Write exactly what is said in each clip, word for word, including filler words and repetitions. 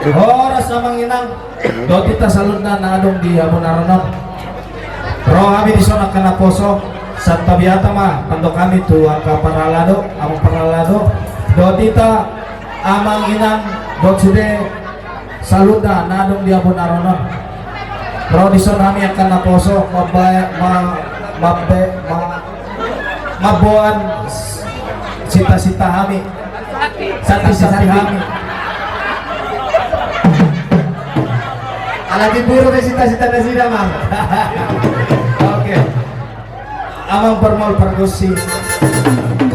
Horas amang inang, dohot hita saluhutna na adong di habonaran on. Ro hami dison angka naposo, santabi hata ma pandok hami tu angka parhalado, amang parhalado, dohot hita amang inang, dohot sude saluhutna na adong di habonaran on. Ro dison hami angka naposo, mambaen, ma-, mambe-, ma-, mamboan sita-sita hami. Sati-sati hami. Ala timbur be sita-sita nasida, Mang. Oke. Amang parmual pargonsi.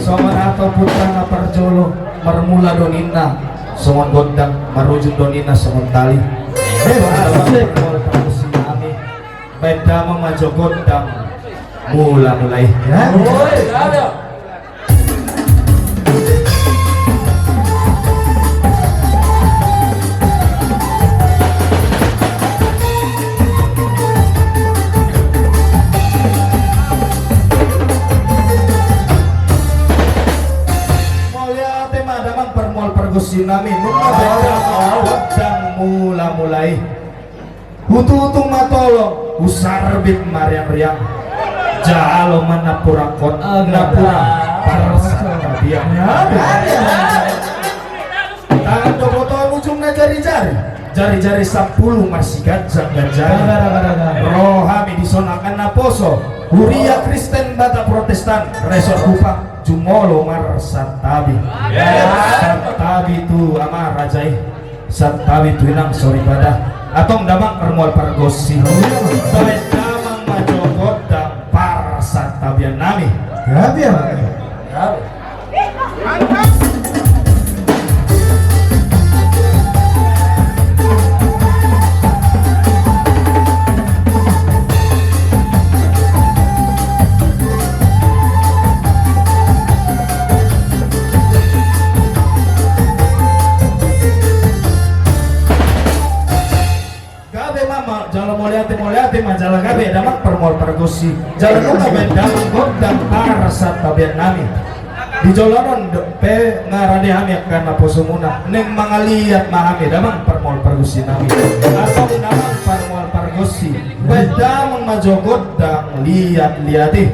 Songon hata ompunta na parjolo, marmula do ninna songon gondang, marujung do ninna songon tali. Eh, amang parmual pargonsi nami. Baen damang ma jo gondang mula-mula i. Ya. Oi, ada. Mauliate ma damang parmual pargonsi nami, nunga baen damang gondang mula-mula i. Hututung ma tolong, husarbit ma riang-riang. Jalo ma nampurangkon, nampurang parsantabian. Tangan do botohon ujungna jari-jari, jari-jari sampulu marsiganjang-ganjangi. Ro hami dison angka naposo, Huria Kristen Batak Protestan, Resort Kupang, jumolo marsantabi. Santabi tu ama raja i. Santabi tu inang soripada. Antong damang parmual pargonsi, baen damang ma jo gondang parsantabian nami. Gabe, gabe. Gabe ma, ma, jala mauliate, mauliate ma, jala gabe damang parmual pargonsi. Jala nunga baen damang gondang parsantabian nami. Di joloan on pe nga rade hami angka naposomuna. Naeng mangaliat ma hami damang parmual pargonsi nami. Antong damang parmual pargonsi, baen damang ma jo gondang liat-liat i.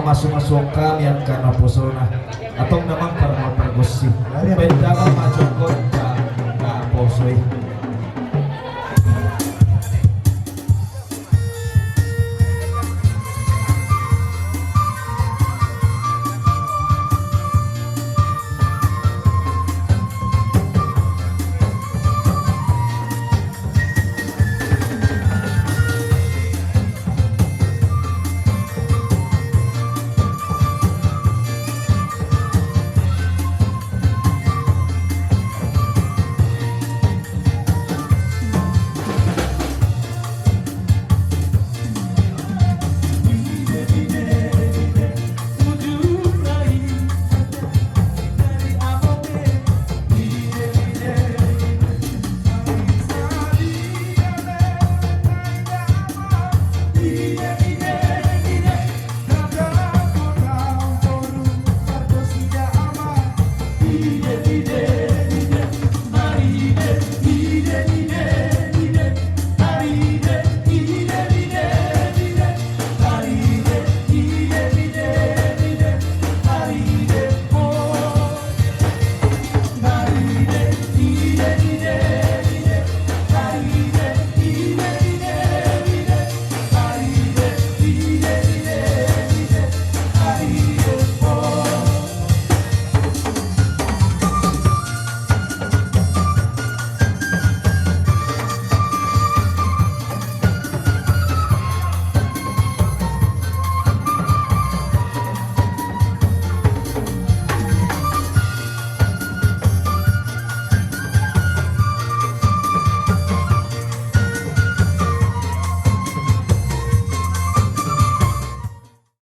Masu-masu hami angka naposona. Antong damang parmol pargonsi. Baen damang ma jonggot angka naposo i.